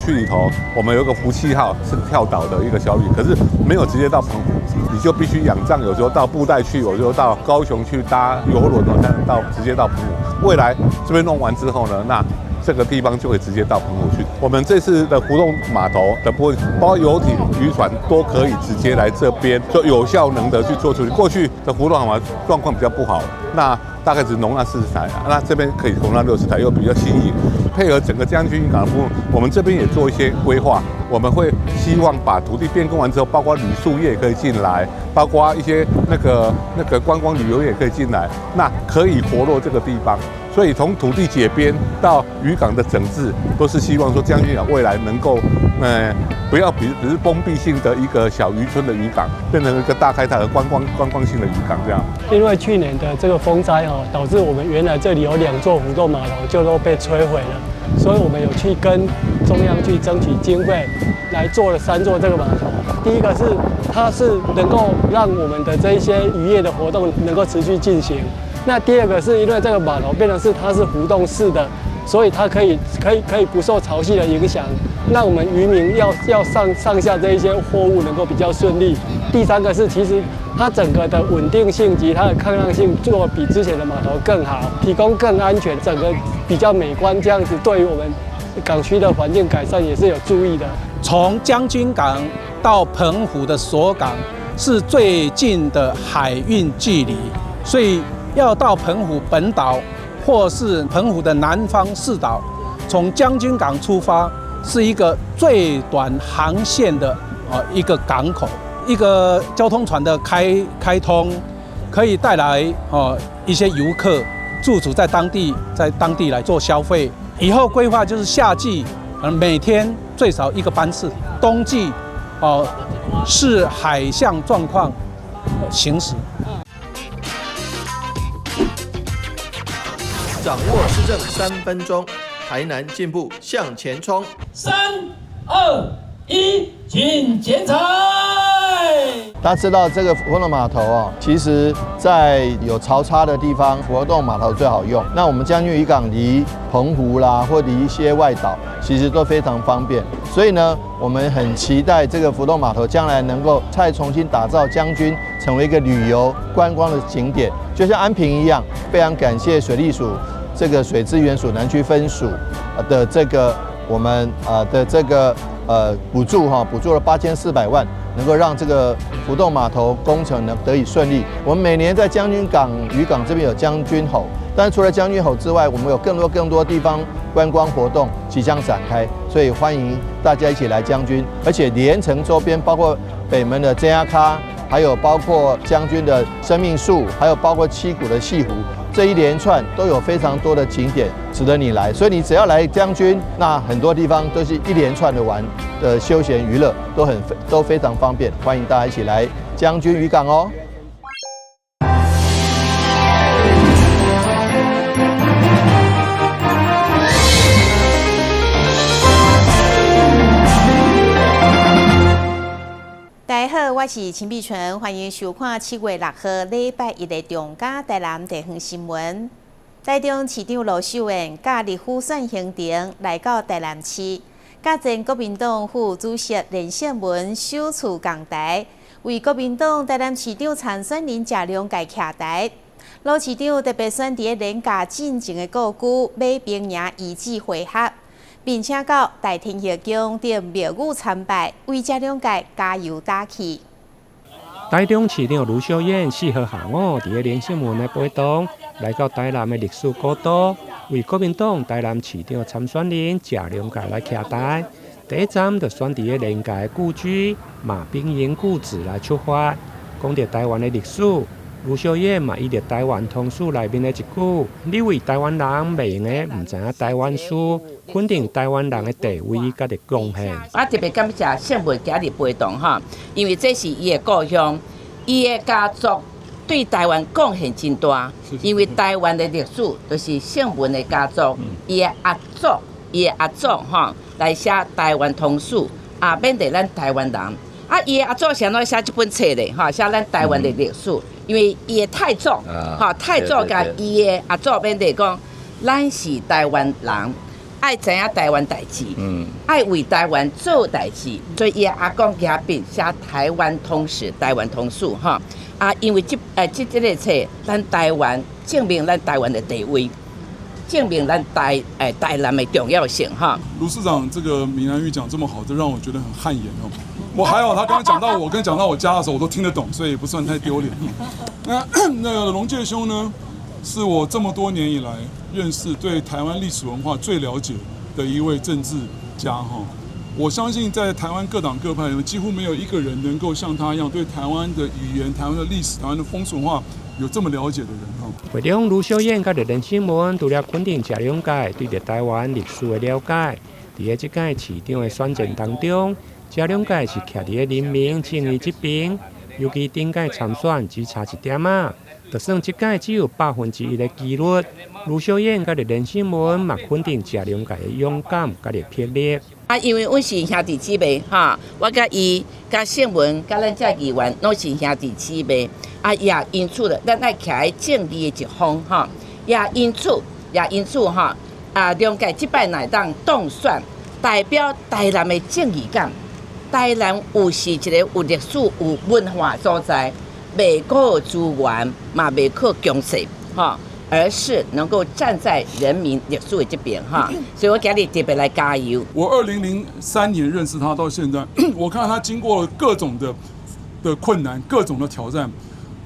區裡頭，我們有一個福氣號是跳島的一個小旅，可是沒有直接到澎湖，你就必須仰仗有時候到布袋去，有時候到高雄去搭郵輪哦，才能到直接到澎湖。未來這邊弄完之後呢，那這個地方就會直接到澎湖去。我們這次的浮動碼頭的部分，包括遊艇、漁船都可以直接來這邊，就有效能的去做處理。過去的浮動碼頭狀況比較不好，那大概只容納40台，那這邊可以容納60台，又比較新穎。配合整個將軍漁港的部分，我們這邊也做一些規劃。我們會希望把土地變更完之後，包括旅宿業可以進來，包括一些那個觀光旅遊業也可以進來，那可以活絡這個地方。所以從土地解編到漁港的整治，都是希望說將軍港未來能夠，不要比只是封閉性的一個小漁村的漁港，變成一個大開拓的觀光性的漁港這樣。因為去年的這個風災哦，導致我們原來這裡有兩座浮動碼頭就都被摧毀了，所以我們有去跟中央去爭取經費，來做了三座這個碼頭。第一個是它是能夠讓我們的這一些漁業的活動能夠持續進行。那第二個是因為這個碼頭變成是它是浮動式的，所以它可以不受潮汐的影響，讓我們漁民要上下這一些貨物能夠比較順利。第三個是其實它整個的穩定性及它的抗浪性做比之前的碼頭更好，提供更安全，整個比較美觀，這樣子對於我們港區的環境改善也是有注意的。從將軍港到澎湖的鎖港是最近的海運距離，所以要到澎湖本島或是澎湖的南方四島，從將軍港出發是一個最短航線的一個港口，一個交通船的開通，可以帶來一些遊客駐足在當地，在當地來做消費。以後規劃就是夏季，每天最少一個班次；冬季，哦，視海象狀況行駛。掌握市政3分鐘，台南進步向前衝。3、2、1，請剪彩。大家知道這個浮動碼頭哦，其實在有潮差的地方，浮動碼頭最好用。那我們將軍漁港離澎湖啦，或離一些外島，其實都非常方便。所以呢，我們很期待這個浮動碼頭將來能夠再重新打造將軍，成為一個旅遊觀光的景點，就像安平一樣。非常感謝水利署這個水資源署南區分署的這個我們的這個補助哈，補助了8400萬，能夠讓這個浮動碼頭工程呢得以順利。我們每年在將軍港漁港這邊有將軍吼，但是除了將軍吼之外，我們有更多更多地方觀光活動即將展開，所以歡迎大家一起來將軍，而且連城周邊包括北門的井仔跤，還有包括將軍的生命樹，還有包括七股的潟湖，這一連串都有非常多的景點值得你來。所以你只要來將軍，那很多地方都是一連串的玩的休閒娛樂，都非常方便。歡迎大家一起來將軍漁港哦。大家好，我是陳碧純，歡迎收看7月6號禮拜一的中嘉台南地方新聞。台中市長盧秀燕佮立輔選行程來到台南市，佮前國民黨副主席連勝文首次共台，為國民黨台南市長參選人謝龍介徛台。盧市長特別選佇連假進前的故居馬兵營遺址會合，並且到大天后宮頂廟宇參拜，為謝龍介加油打氣。台中市長盧秀燕4號下午佇連勝文的陪同，來到台南的歷史古都，為國民黨台南市長參選人謝龍介來徛台。第一站就選佇連家的故居馬兵營故址來出發。講著台灣的歷史，盧秀燕嘛伊著台灣通史內面的一句：你為台灣人袂用得毋知影台灣史，肯定台灣人的地位佮著貢獻。我特別感謝勝文今日陪同吼，因為這是伊的故鄉，伊的家族對台灣貢獻真大。因為台灣的歷史就是勝文的家族，伊的阿祖吼來寫台灣通史，啊，勉勵咱台灣人。啊，伊的阿祖是按怎寫這本冊咧？吼，寫咱台灣的歷史。因為伊的太祖，吼太祖共伊的阿祖勉勵講，咱是台灣人，愛知影台灣代誌，愛為台灣做代誌，所以伊阿公舉筆寫《台灣通史》《台灣通史》吼。啊，因為這個冊，咱台灣證明咱台灣的地位，證明咱台南的重要性哈。盧市長這個閩南語講這麼好，這讓我覺得很汗顏哦。我還好，他剛剛講到我跟講到我家的時候，我都聽得懂，所以也不算太丟臉。那龍介兄呢，是我這麼多年以來認識對台灣歷史文化最了解的一位政治家哈。我相信在台灣各黨各派裡面，幾乎沒有一個人能夠像他一樣對台灣的語言、台灣的歷史、台灣的風俗文化有這麼了解的人哈。會中盧秀燕佮連勝文除了肯定謝龍介對著台灣歷史的了解，佇咧這屆市長的選戰當中，謝龍介是徛佇咧人民正義這邊，尤其頂屆參選只差一點仔，就算這屆只有1%的機率，盧秀燕佮連勝文嘛肯定謝龍介的勇敢佮魄力。啊，因為阮是兄弟姊妹哈，我佮伊、佮勝文、佮咱這議員攏是兄弟姊妹。啊，也因此了，咱愛徛佇正義的一方哈。也因此哈，啊，龍介這擺若會當當選，代表台南的正義感。台南有是一個有歷史、有文化所在，袂顧資源，嘛袂靠強勢，哈。而是能夠站在人民歷史的這邊哈，所以我今日特別來加油。我2003年認識他到現在，我看他經過了各種的困難、各種的挑戰，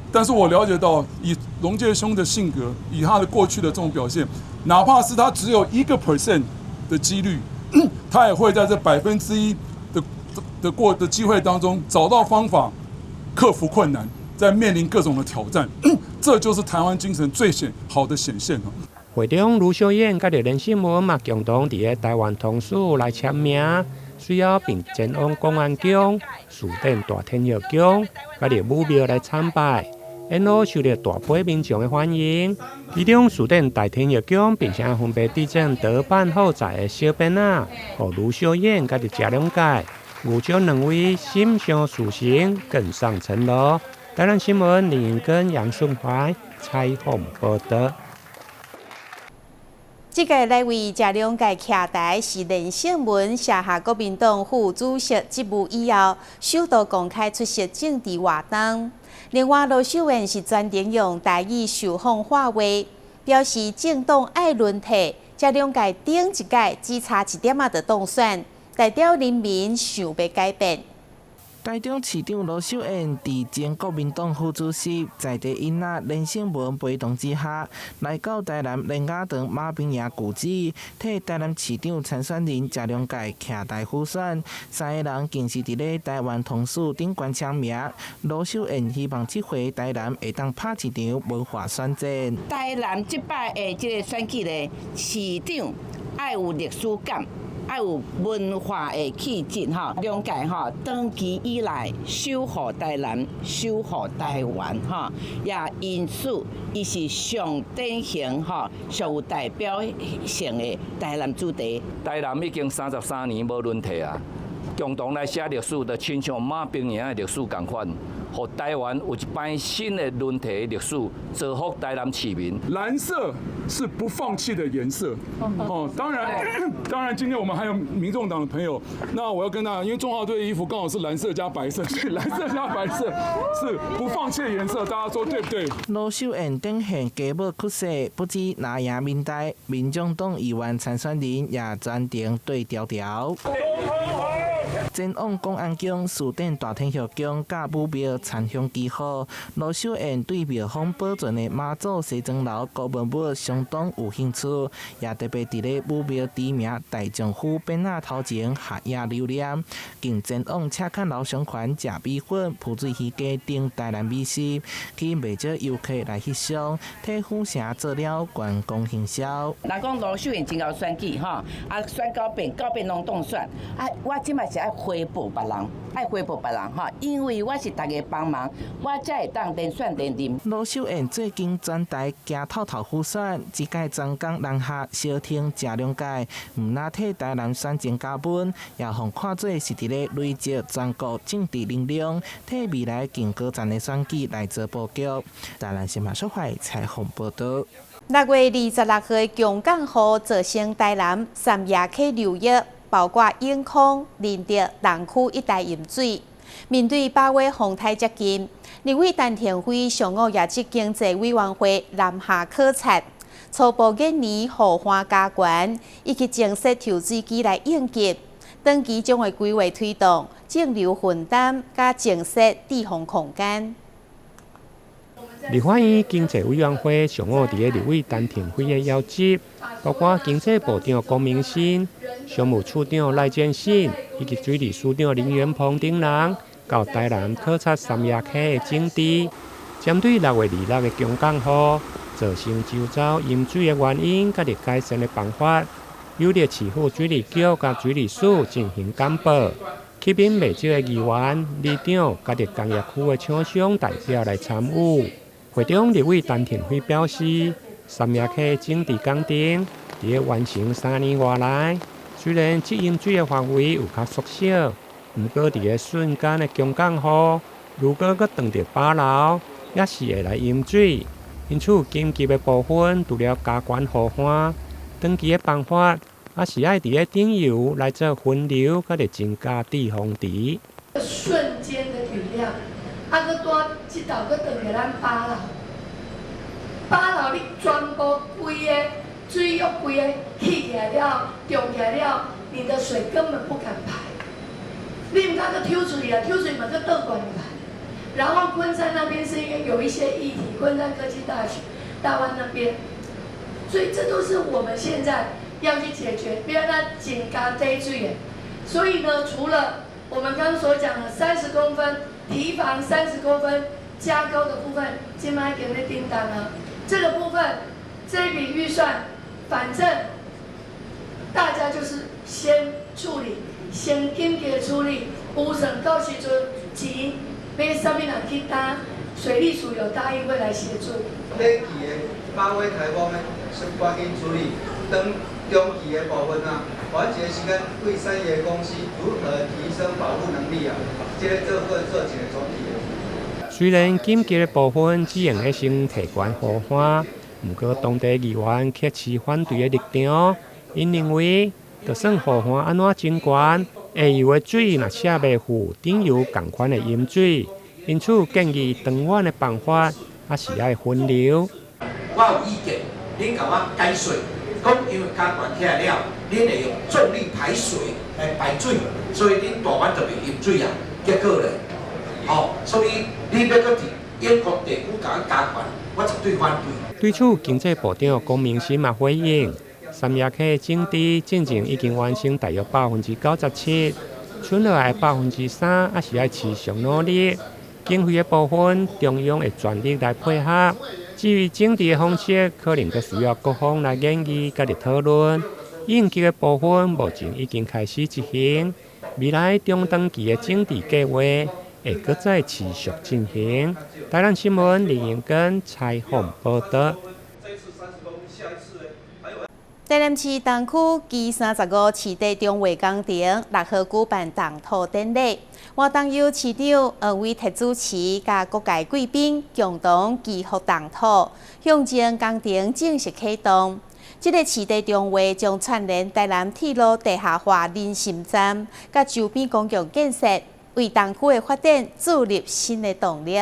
但是我了解到，以龍介兄的性格，以他的過去的這種表現，哪怕是他只有1個 percent 的幾率，他也會在這1%的機會當中找到方法克服困難，在面臨各種的挑戰。這就是台灣精神最顯好的顯現。會中盧秀燕佮連勝文嘛共同佇咧台灣通史來簽名，隨後並前往廣安宮、士典大天后宮，佮武廟來參拜，沿路受到大批民眾的歡迎。其中士典大天后宮並且分別致贈德辦好在的小匾仔，予盧秀燕佮謝龍介，預祝兩位心想事成，更上層樓。台南新聞林英根、楊順懷採訪報道。這個來為謝龍介徛台是連勝文卸下國民黨副主席職務以後，首度公開出席政治活動。另外，盧秀燕是專程用台語受訪喊話，表示政黨愛輪替，謝龍介頂一屆只差一點仔就當選，代表人民想欲改變。台中市長盧秀燕佇前國民黨副主席在地囡仔連勝文陪同之下，來到台南連雅堂馬兵營舊址，替台南市長參選人謝龍介徛台輔選。三个人更是佇咧台灣通史頂懸簽名。盧秀燕希望這回台南會當拍一場文化選戰。台南這擺的這個選舉咧，市長愛有歷史感。愛有文化的氣質吼，龍介吼，長期以來守護台南、守護台灣吼，也因此伊是上典型吼、上有代表性的台南子弟。台南已經33年無輪替啊，共同來寫歷史，就親像馬兵營的歷史仝款，予台灣有一擺新的輪替的歷史，造福台南市民。藍色是不放棄的顏色。哦，當然，當然，今天我們還有民眾黨的朋友，那我要跟大家，因為中華隊的衣服剛好是藍色加白色，所以藍色加白色是不放棄的顏色，大家說對不對？盧秀燕展現家母氣勢，不止拿贏民代，民眾黨議員參選人也專程對調調。前往廣安宮、士典大天后宮、佮武廟參香祈福。盧秀燕對廟方保存的媽祖西裝樓古文物相當有興趣，也特別佇咧武廟知名大將府匾仔頭前合影留念。更前往赤崁樓上環食米粉、浮水魚羹等台南美食，吸引袂少遊客來翕相，替府城做了觀光行銷。人講盧秀燕真𠢕選舉吼，啊選九遍，九遍攏當選。啊，我這擺是愛回報別人，愛回報別人吼，因為我是大家幫忙，我才會當連選連任。盧秀燕最近全台行透透輔選，這屆專工南下相挺謝龍介，毋但替台南選情加分，也予看做是佇咧累積全國政治能量，替未來更高層的選舉來做布局。台南新聞小懷採訪報道。6月26號的強降雨造成台南三峽溪流域，包括永康、仁德、東區一帶淹水。面對八尾風台接近，立委陳亭妃上午也佇經濟委員會南下考察，初步研擬護岸加懸，以及增設抽水機來應急。長期將會規劃推動徑流分擔，佮增設滯洪空間。立法院經濟委員會上午佇咧立委陳亭妃的邀集，包括經濟部長龔明鑫、商務處長賴建信以及水利署長林元鵬等人，到台南考察三峽溪的整治，針對6月26的強降雨造成周遭淹水的原因，佮改善的辦法，由市府水利局佮水利署進行簡報，吸引袂少的議員、里長佮工業區的廠商代表來參與。會中立委陳亭妃表示，三峽溪整治工程佇咧完成3年外內，雖然積淹水的範圍有較縮小，毋過佇咧瞬間的強降雨，如果閣撞著飽流，也是會來淹水。因此緊急的部分，除了加懸護岸，長期的辦法，也是愛佇咧頂游來做分流，佮增加滯洪池。瞬間的雨量。啊，閣拄這道閣撞著咱八樓，八樓你全部規个水域規个起起來了，漲起來了，你的水根本不敢排，你毋敢閣抽出去啊，抽出去嘛閣倒灌入來。然後昆山那邊是因為有一些議題，昆山科技大學、大灣那邊，所以這都是我們現在要去解決，不要讓增加積水的。所以呢，除了我們剛剛所講的30公分。堤防30公分加高的部分，這擺已經咧叮當啊。這個部分，這筆預算，反正大家就是先處理，先緊急處理，預算到時陣錢欲啥物人去擔，水利署有答應會來協助。短期的馬尾颱風呢，先趕緊處理，長中期的部分啊，緩解時間對三峽公司如何提升保護能力啊，這個做過做一個總體。雖然緊急的部分只用得先提懸護岸，毋過當地議員卻持反對的立場。𪜶認為，就算護岸按怎增懸，下游的水若卸袂赴，頂游仝款會淹水。因此建議長遠的辦法，猶是愛分流。我有意見，恁共我解說，講因為加懸起來了，恁會用重力排水來排水，所以恁大灣就袂淹水啊。結果咧，吼，所以你欲閣佇永康地區共阮加懸，我絕對反對。對此，經濟部長龔明鑫嘛回應，三峽溪整治進前已經完成大約97%，剩落來3%，猶是愛持續努力。經費的部分，中央會全力來配合。至於整治的方式，可能閣需要各方來研議佮討論。應急的部分，目前已經開始執行。未來中長期的整治計劃會閣再持續進行。台南新聞林英根採訪報導。台南市東區基35市地重劃工程6號舉辦動土典禮，活動由市長黃偉哲主持，佮各界貴賓共同祈福動土，象徵工程正式啟動。這个市地重劃將串聯台南鐵路地下化仁心站，佮周邊公共建設，為東區的發展注入新的動力。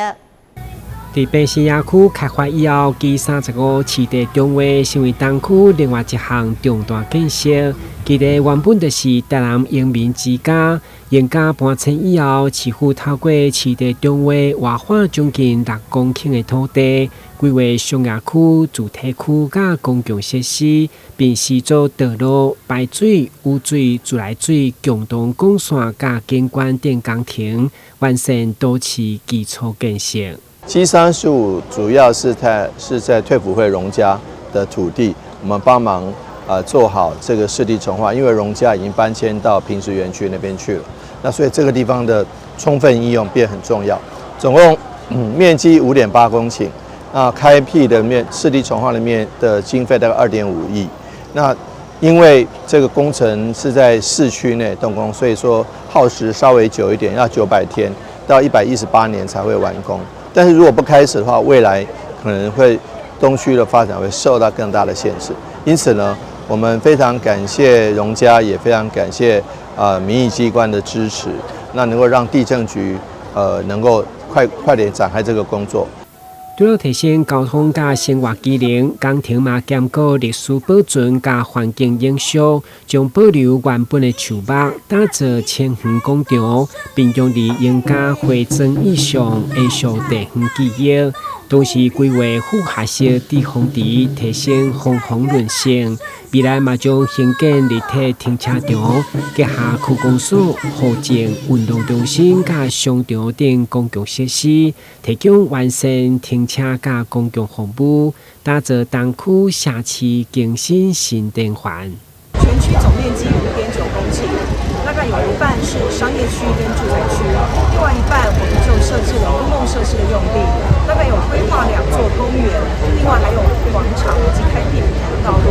佇白石野區開發以後，基35市地重劃成為東區另外一項重大建設。其實原本就是台南榮民之家，榮家搬遷以後，市府透過市地重劃劃劃將近6公頃的土地，規劃商業區、住宅區佮公共設施，並施作道路、排水、雨水、自來水、共同管線佮景觀等工程，完善都市基礎建設。基35主要是在退輔會榮家的土地，我們幫忙做好這個市地重劃，因為榮家已經搬遷到坪石園區那邊去了，那所以這個地方的充分應用變很重要。總共面積5.8公頃，那開闢的面市地重劃的面的經費大概2.5億。那因為這個工程是在市區內動工，所以說耗時稍微久一點，要900天到118年才會完工。但是如果不開始的話，未來可能會东区的发展会受到更大的限制。因此呢，我们非常感谢荣家，也非常感谢民意机关的支持，那能够让地政局能够快快点展开这个工作。除了提升交通佮生活机能，工程嘛兼顾历史保存佮环境永续，将保留原本的树木，打造千园广场，并将伫永嘉花庄以上延续地方记忆。同时规划复合式滞洪池，提升防洪韧性。未来嘛将兴建立体停车场，结合区公所、户政、运动中心佮商场等公共设施，提供完善停车佮公共服务，打造东区社区更新新典范。全区总面积5.9公顷，大概有一半是商业区跟住宅区，另外一半我们就设置了公共设施的用地，大概有规划2座公园，另外还有广场以及开辟5条道路。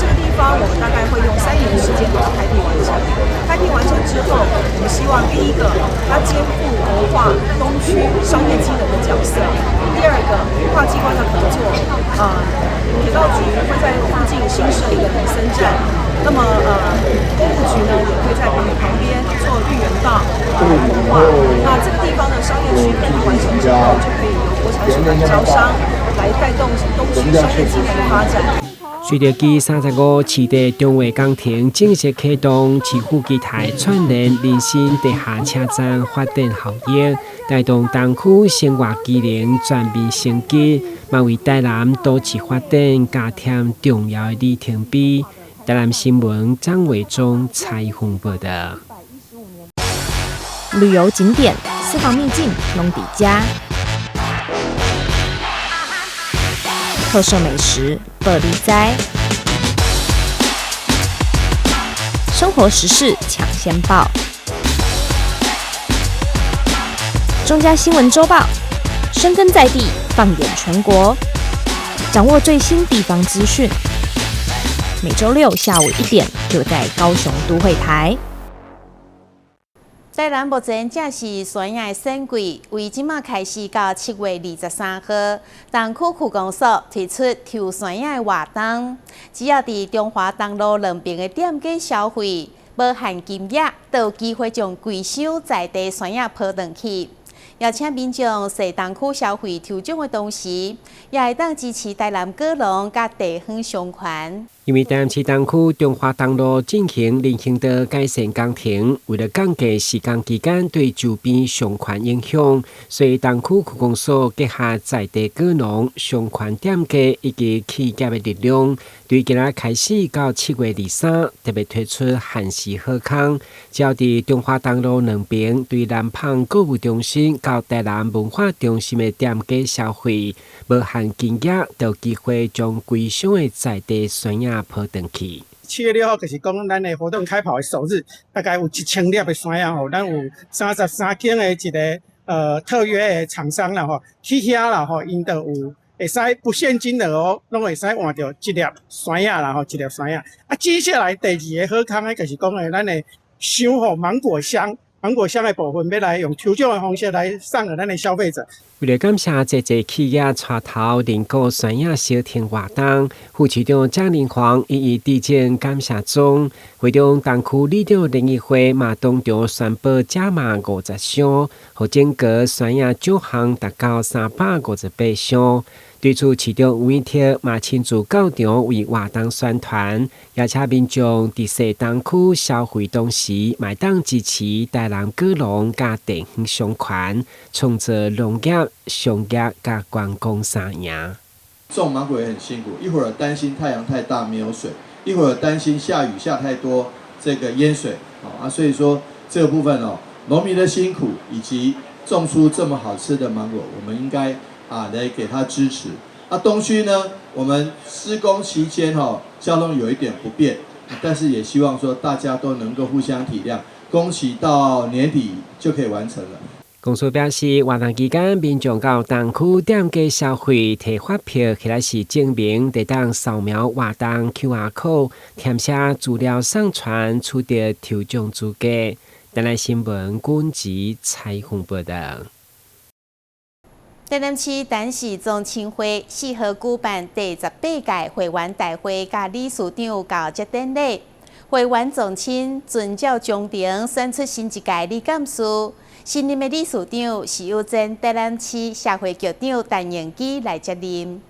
这个地方我们大概会用3年的时间把它开辟完成。开辟完成之后，我们希望第一个，它肩负活化东区商业机能的角色；第二个，跨机关的合作，铁道局会在附近新设一个林森站。那么工务局呢也会在旁边做绿园道来活化。那这个地方的商业区开辟完成之后，就可以由国产署来招商，来带动东区商业机能的发展。随著基35市地中卫工程正式启动，市府期待串联林森地下车站发展效益，带动东区生活机能全面升级，嘛为台南都市发展加添重要的里程碑。台南新闻张伟忠采访报道。旅游景点、私房秘境拢佇遮，特色美食报你知，生活时事抢先报，中嘉新闻周报，深耕在地，放眼全国，掌握最新地方资讯。每周六下午1点，就在高雄都会台。台南目前正是山仔的选季，为这马开始到7月23号，东区区公所推出抽山仔的活动，只要伫中华东路两边的店家消费，无限金额，都有机会将规箱在地山仔抱转去。邀请民众踅东区消费抽奖的同时，也会当支持台南果农佮地方商圈。因为台南市东区中华东路进行人行道改善工程，为了降低施工期间对周边商圈影响，所以东区区公所结合在地果农、商圈店家以及企业的力量，对今仔开始到7月23，特别推出限时好康，只要伫中华东路两边对南蚌购物中心到台南文化中心的店家消费，无限金额，就有机会将规箱的在地山仔抱转去。7月6号就是讲咱的活动开跑的首日，大概有1000粒的山仔吼，咱有33间的一个特约的厂商啦吼，去遐啦吼，𪜶就有会使不限金额哦，拢会使换著一粒山仔啦吼，一粒山仔。啊，接下来第二个好康的，就是讲的咱的箱吼芒果箱。芒果箱的部分，欲来用抽奖的方式来送予咱的消费者。为了感谢济济企业带头认购山仔相挺活动，副市长蒋林煌一一致赠感谢状。会中东区里长林义辉嘛当场宣布加码50箱，予整个山仔奖项达到358箱。对此，市长吴怡铁嘛亲自到场为活动宣传，邀请民众伫踅东区消费同时，嘛会当支持台南果农佮地方商圈，创造农业、商业佮观光三赢。种芒果也很辛苦，一会儿担心太阳太大没有水，一会儿担心下雨下太多这个淹水，啊，所以说这个部分哦，农民的辛苦以及种出这么好吃的芒果，我们应该来给他支持。那东区呢，我们施工期间交通有一点不便，但是也希望说大家都能够互相体谅，工期到年底就可以完成了。公司表示，活动期间，民众到东区店家消费提发票，或者是证明，就当扫描活动 QR code，填写资料上传，取得抽奖资格。台南新闻军籍采访报道。台南市陳氏宗親會4號舉辦第18屆會員大會，佮理事長交接典禮。會員宗親遵照章程選出新一屆理監事，新任的理事長是由前台南市社會局長陳榮基來接任。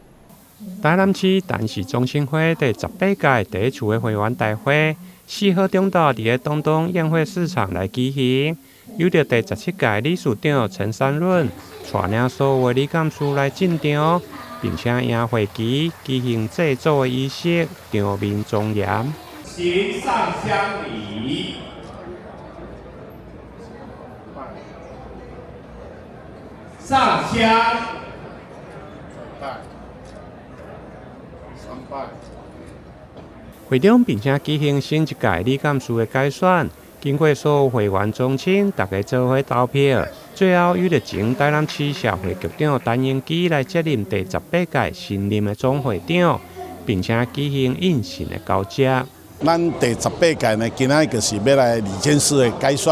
台南市陳氏宗親會第18屆第一次的會員大會，4號中晝佇咧東東宴會市場來舉行，由著第17屆理事長陳三潤帶領所有的理監事來進場，並且迎會旗舉行祭祖的儀式，場面莊嚴。行上香禮，上香，拜，三拜。會中並且舉行新一屆理監事的改選，經過所有會員宗親逐家做伙投票，最後由著前台南市社會局長陳榮基來接任第18屆新任的總會長，並且舉行印信的交接。咱第18屆呢，今仔就是欲來理監事的改選，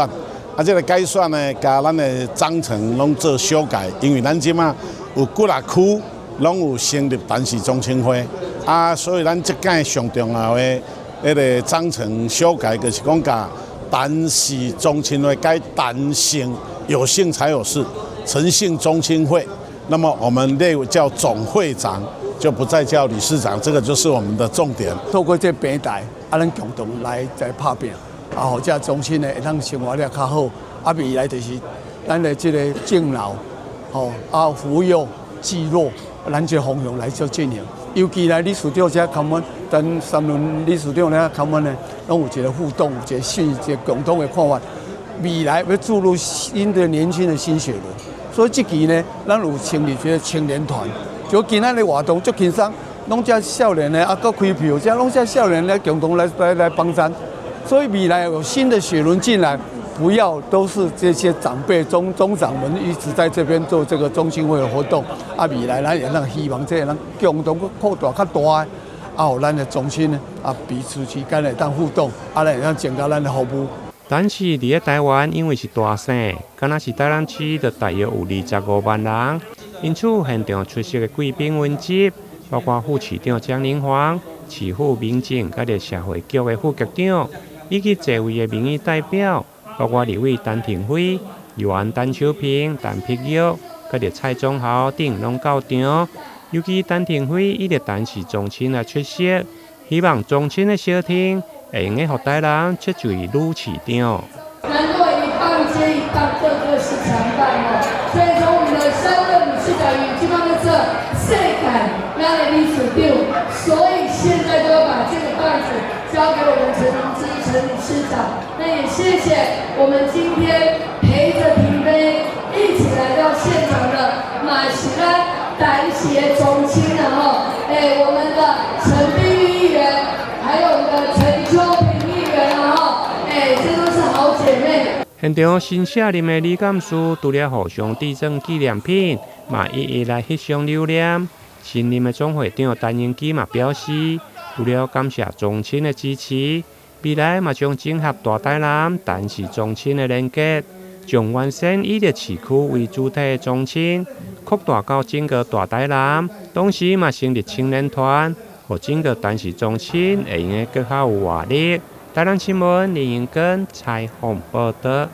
啊，這个改選呢，共咱的章程攏做修改，因為咱這馬有幾若區攏有成立陳氏宗親會，啊，所以咱這屆上重要的彼个章程修改，就是講共陳氏宗親會改陳姓，有姓才有氏，陳姓宗親會，那麼我們列叫總會長，就不再叫理事長，這個就是我們的重點。透過這平台，啊，咱共同來來拍拚，啊，予這宗親呢會當生活得較好。啊，未來就是咱的這个敬老，吼，啊，扶幼濟弱，咱這方向來做進行。尤其來理事長遮共阮，陳三倫理事長咧共阮呢，攏有一个互動，有一个新，一个共同的看法。未來欲注入新的年輕的新血輪，所以這期呢，咱有成立一个青年團。就今仔的活動足輕鬆，攏遮少年的啊，閣開票，遮攏遮少年來共同來來來幫贊。所以未來有新的血輪進來，不要都是這些長輩中中長們一直在這邊做這個宗親會的活動。啊，未來咱也咱希望這个人共同閣擴大較大的，啊，予咱的宗親呢，啊，彼此之間會當互動，啊，來會當增加咱的服務。但是佇咧台灣，因為是大省，敢若是台南市，就大約有25萬人，因此現場出席的貴賓雲集，包括副市長江寧煌、市府民政佮著社會局的副局長，以及濟位的民意代表，包括立委陳亭妃、議員陳秋萍、陳碧玉，佮著蔡宗豪等攏到場。尤其陳亭妃以及陳氏宗親來出席，希望宗親的相挺會用得予台南出一位女市長。難怪一棒接一棒，個個是強棒哦。所以從我們的三任理事長與這幫的這世界咱的理事長，所以現在就要把這個棒子交給我們陳榮基陳理事長。那也謝謝我們今天陪着亭妃一起來到現場的馬西拉陳氏的宗親然後，哎，我們的陳碧玉議員，還有我們的陳秋萍議員，然後，哎，這都是好姐妹。現場新卸任的理監事，除了互相致贈紀念品，嘛一一來翕相留念。新任的總會長陳榮基嘛表示，除了感謝宗親的支持，未來嘛將整合大台南陳氏宗親的連結，將原先以著市區為主體的宗親，擴大到整個大台南，同時嘛成立青年團，予整個陳氏宗親會用得閣較有活力。台南新聞林英根採訪報導。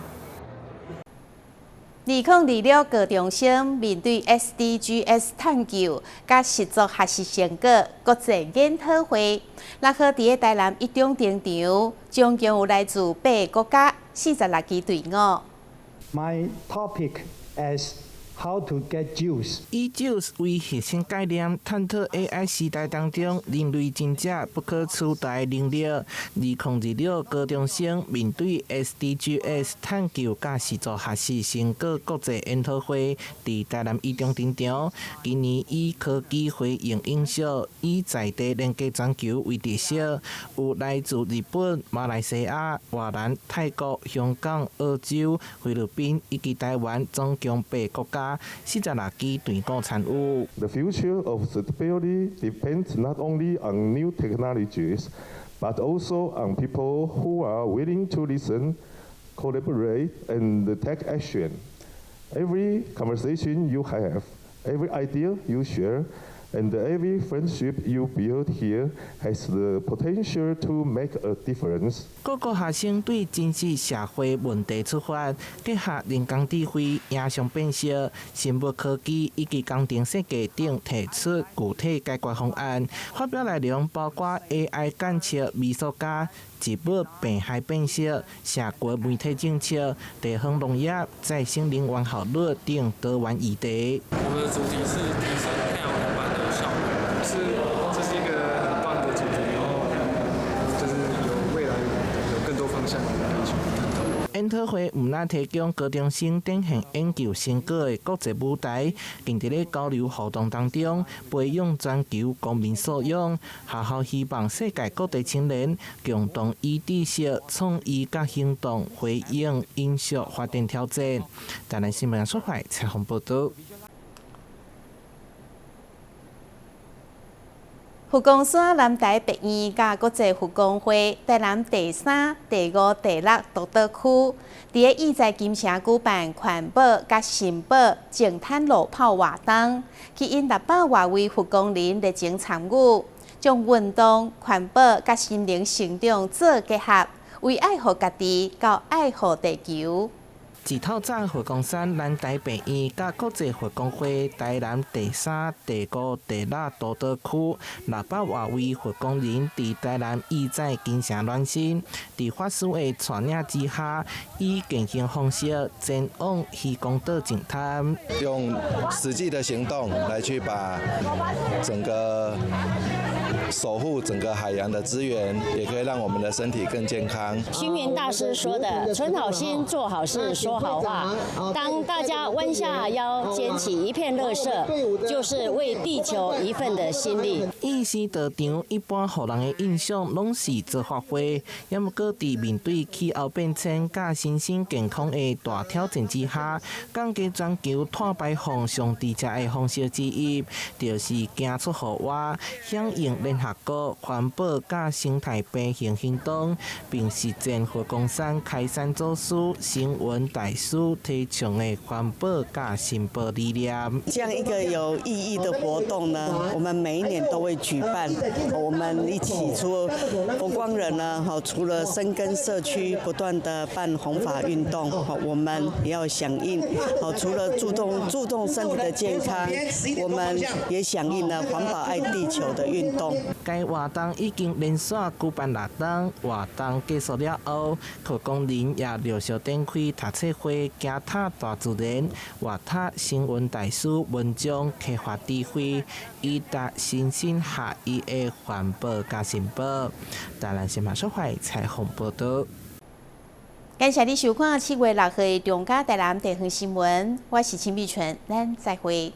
2026高中生面對 SDGs 探究佮實作學習成果國際研討會，6號佇咧台南一中登場，總共有來自八个國家46支隊伍。 My topic is how to get juice。以 Juice 為核心概念，探討 AI 時代當中人類真正不可取代能力。2026高中生面對 SDGs 探究佮實作學習成果國際研討會，佇台南一中登場。今年以科技回應影響，以在地連結全球為特色，有來自日本、馬來西亞、越南、泰國、香港、澳洲、菲律賓以及台灣，總共八國家。46支隊伍參與。 The future of sustainability depends not only on new technologies, but also on people who are willing to listen, collaborate, and take action. Every conversation you have, Every idea you share and every friendship you build here has the potential to make a difference. 各國學生對真實社會問題出發，結合人工智慧、影像辨識、生物科技以及工程設計等，提出具體解決方案。發表內容包括 AI 檢測微塑膠、植物病害辨識、社群媒體政策、地方農業、再生能源效率等多元議題。我們的主題是提升太陽能板的效率，是這是一個很棒的主題，然後就是有未來有更多方向可以去探討。研討會毋但提供高中生展現研究成果的國際舞台，更佇咧交流活動當中培養全球公民素養。學校希望世界各地青年共同以知識、創意佮行動回應永續發展挑戰。台南新聞出發採訪報導。佛光山南台別院佮國際佛光會台南第三、第五、第六獨島區，佇咧意在金城舉辦環保佮心保淨灘路跑活動，吸引600外位佛光人熱情參與，將運動、環保佮心靈成長做結合，為愛護家己，到愛護地球。自透早佛光山南台病院佮國際佛光會台南第三、第五、第六獨島區600外位佛光人，佇台南義載金城暖身，佇法師的帶領之下，以健行方式前往漁光島淨灘，用實際的行動來去把整個守護整個海洋的資源，也可以讓我們的身體更健康。星雲大師說的：“存好心，做好事，說好話。”當大家彎下腰撿起一片垃圾，就是為地球一份的心力。意思道場一般予人的印象攏是做法會，也毋過佇面對氣候變遷佮身心健康的大挑戰之下，降低全球碳排放上直接的方式之一，就是行出戶外，響應聯合國環保佮生態平衡行動，並實踐佛光山開山祖師星雲大師提倡的環保佮心保理念。這樣一個有意義的活動呢，我們每一年都會舉辦。我們一起除佛光人呢，除了深耕社區，不斷的辦弘法運動，我們也要響應。除了注重身體的健康，我們也響應了環保愛地球的運動。該活動已經連續舉辦6冬，活動結束了後，佛光人也陸續展開讀冊會、行踏大自然、活踏星雲大師文章開發智慧，以達身心合一的環保佮心保。台南新聞小懷採訪報導。感謝你收看7月6號的中嘉台南地方新聞，我是秦美純，咱再會。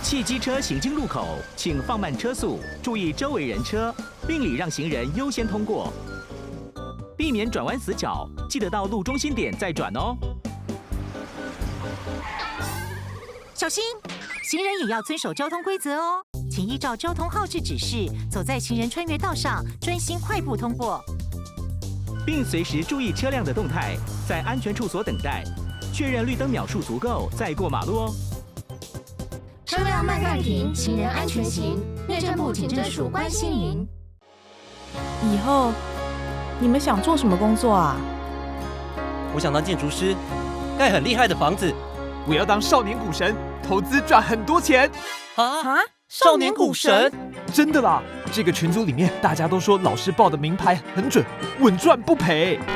汽機車行經路口，請放慢車速，注意周圍人車，並禮讓行人優先通過，避免轉彎死角。記得到路中心點再轉哦。小心，行人也要遵守交通規則哦，請依照交通號誌指示，走在行人穿越道上，專心快步通過，並隨時注意車輛的動態，在安全處所等待，確認綠燈秒數足夠再過馬路哦。車輛慢慢停，行人安全行。內政部警政署關心您。以後你們想做什麼工作啊？我想當建築師，蓋很厲害的房子。我要當少年股神，投資賺很多錢。啊！少年股神，真的啦！這個群組裡面大家都說老師報的明牌很準，穩賺不賠。